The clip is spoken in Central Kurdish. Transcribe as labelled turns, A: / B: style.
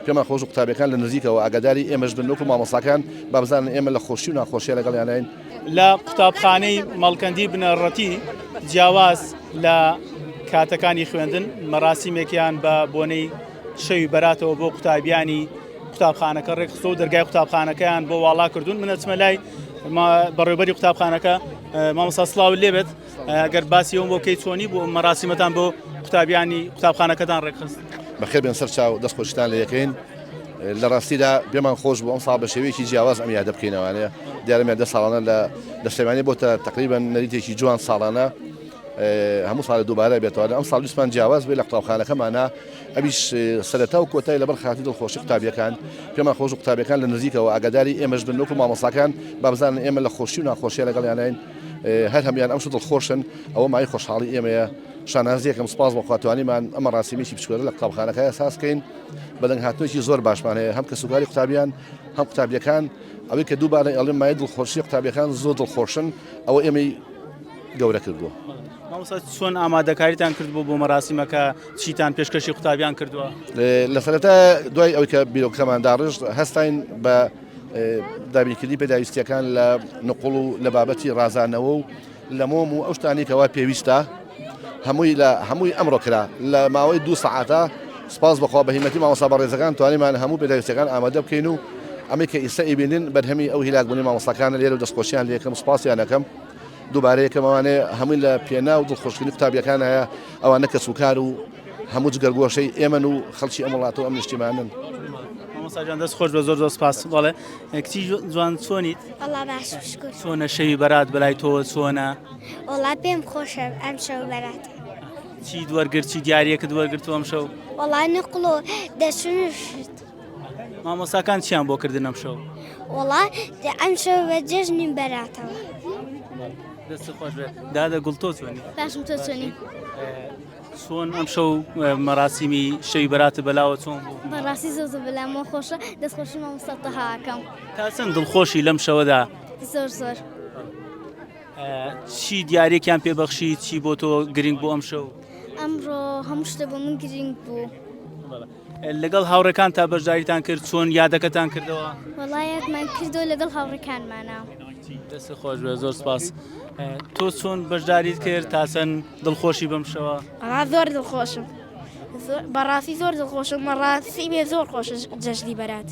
A: پێمان خۆش قوتابیەکان لە نزیکەوە ئاگاداری ئێمەش بن وەکو مامۆستاکان با بزانن ئێمە لە خۆشی و ناخۆشیە لەگەڵیانین.
B: لە قوتابخانەی مەڵکەندی بنەڕەتی جیاواز لە کاتەکانی خوێندن مەراسیمێکیان بە بۆنەی شەوی بەراتەوە بۆ قوتابیانی قوتابخانەکە ڕێکخستۆ و دەرگای قوتابخانەکەیان بۆ واڵا کردوون من ئەچمە لای بەڕێوبەری قوتابخانەکە مامۆستا سڵاو لێبێت گەر باسی ئەوم بۆ کەی چۆنی بۆ مەراسیمەتان بۆ قوتابیانی قوتابخانەکەتان ڕێکخست؟
A: بەخێر بێن سەر چاو دەست خۆشتان لە یەکەین لە ڕاستیدا پێمان خۆش بوو ئەم ساڵ بە شێوەیەکی جیاواز ئەم یادە بکەینەوانەیە دیارە یادە ساڵانە لە لە سلێمانی بۆتە تقریبا نەریتێکی جوان ساڵانە هەموو ساڵە دووبارە بێتەوە ئەم ساڵ ویستمان جیاواز بێ لە قوتابخانەکەمانە ئەویش سەرەتا و کۆتای لەبەر خاتی دڵخۆشی قوتابیەکان پێمان خۆش قوتابیەکان لە نزیکەوە ئاگاداری ئێمەش بن وەکو مامۆستاکان با بزانن ئێمە لە خۆشی و ناخۆشیە لەگەڵیانین هەر هەموان ئەم شو دڵخۆشن ئەوە مای خۆشحاڵی ئێمەیە شانازیەکەم سپاس بۆ خوا توانیمان ئەمە ڕاستیمێکی بچکۆلە لە قوتابخانەکە ساز کەین بەدەنگ هاتنێکی زۆر باشمان هەیە هەم کەسوکاری قوتابیان هەم قوتابیەکان ئەوەی کە دووبارە ئەڵێم مای دڵخۆشی قوتابیەکان زۆر دڵخۆشن ئەوە ئێمەی گەورە کردووە.
B: مامۆستا چۆن ئامادەکاریتان کردبوو بۆ مەراسیمەکە چیتان پێشکەشی قوتابیان کردووە؟
A: لە سەرەتا دوای ئەوەی کە بیرۆکەمان داڕشت هەستاین بە دابینکردنی پێداویستیەکان لە نقڵ و لە بابەتی ڕازانەوە و لە مۆم و ئەو شتانەی کەوا پێویستە هەمووی لە هەمووی ئەمڕۆ کرا لە ماوەی دوو سەعاتە سپاس بەخوا بە هیمەتی مامۆستا بەڕێزەکان توانیمان هەموو پێداویستیەکان ئامادە بکەین و ئەمەی کە ئیستا ئەیبینن بەرهەمی ئەو هیلاکبوونی مامۆستاکانە لێرە و دەستخۆشیان لێکەم سپاسیان ئەکەم دووبارە یەکەم ئەوانەیە هەمووی لە پێناو دڵخۆشکردنی قوتابیەکان هەیە ئەوانە کەسوکار و هەموو جگەرگۆشەی ئێمەن و خەڵکی ئەم وڵاتە و ئەم نیشتیمانن.
B: مامۆستا گیان دەست خۆش بە زۆر زۆر سپاس بەڵێ کچی جوان چۆنیت؟
C: وەڵا باش شکر.
B: چۆنە شەوی بەرات بەلای تۆوە چۆنە؟
C: وەڵا پێم خۆشە ئەم شەو بەرات.
B: چیت وەرگرت چی دیارەکت وەرگرتووە ئەم شەو؟
C: وەڵا نقڵ و دەچون و شت.
B: مامۆستاکان چیان بۆ کردن ئەم شەو؟
C: وەڵا ئەم شەو بە جەژنی بەراتەوە.
B: دەست خۆش بێت دادە گوڵ تۆ چۆنی؟
C: باشم تۆ چۆنی؟
B: چۆن ئەم شەو مەراسیمی شەوی بەراتە بەلاوە چۆن بوو؟
C: بەڕاستی زۆر زۆر بەلامەوە خۆشە دەستخۆشی مامۆستا تەها ئەکەم.
B: تا چەند دڵخۆشی لەم شەوەدا؟
C: زۆر زۆر.
B: چی دیارێکیان پێبەخشی چی بۆ تۆ گرنگ بۆ ئەم شەو؟
C: ئەمڕۆ هەموو شتە بۆ من گرنگ بوو.
B: لەگەڵ هاوڕێکان تا بەشداریتان کرد چۆن یادەکەتان کردەوە؟
C: وەڵا یادمان کردەوە لەگەڵ هاوڕێکانمانە.
B: دەست خۆش بێ زۆر سپاس. تۆ چۆن بەشداریت کرد تا چەند دڵخۆشی بەم شەوە؟
C: وەڵا زۆر دڵخۆشم بەڕاستی زۆر دڵخۆشم بەڕاستی بێ زۆر خۆشە جەژنی بەرات.